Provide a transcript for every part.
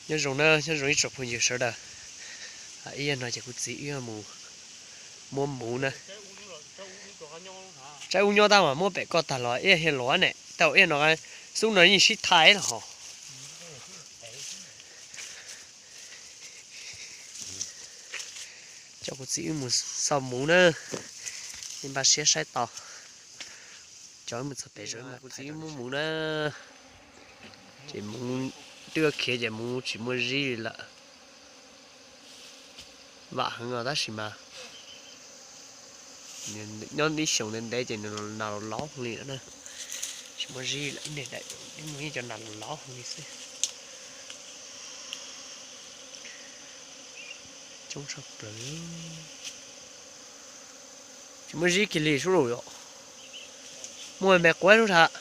Nyob zoo na, nyob zoo ib tsoom phooj ywg sawv daws. Ib yam no ces kuv txiv wb mus muab muv na. Tsaib ub nyob tag mas muab pem koj tag los ib yam los ne, tau ib yam no, xub no yeej sib thaiv los hos. Coj kuv txiv wb mus xauj muv na, nej npaj siab saib tau. Coj wb mus txog pem, kuv txiv wb muab muv na, ces muv twb khiav ces muv tsis muaj zib li lawm. Vam heev os, tab sis mas nyob ib xyoos ntev ntev ces nws nas los laub li na, tsis muaj zib lawm, ib mus yeej cov nas los laub li xwb. Coob tshaj plaws, tsis muaj zib kiag li sub lus yom. Muaj me quav sub tham.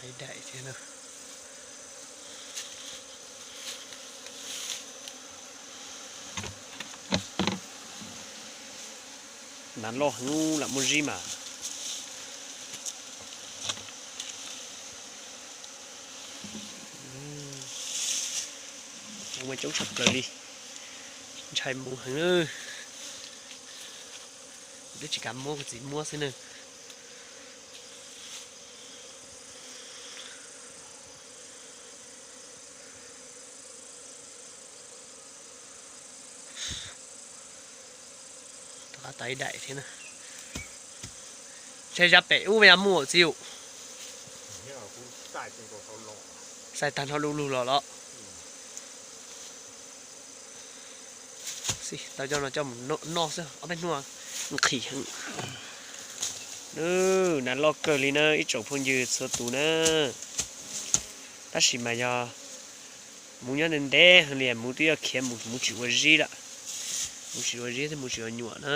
Tais daim thiab na. Nas loj heev lam muaj zib mas. Muaj coob tshaj plaws li, ntshai mus heev. Twb tsis kam muab, kuv txiv muab xwb na. Tom qab tais daim thiab na. Ntshe zaj pem ub ya muaj txiv. Xais tag nrho du lug los los. Tau coj no coj mus noj xwb, ob peb hnub nqhis heev. Nas loj kawg li na ib tsoom phooj ywg txhua tus na. Tab sis mas yog muv nyob ntev ntev heev li, muv twb yuav khiav mus, muv tsis ua zib lawm. Muv tsis ua zib thiab muv tsis ua nyuam na.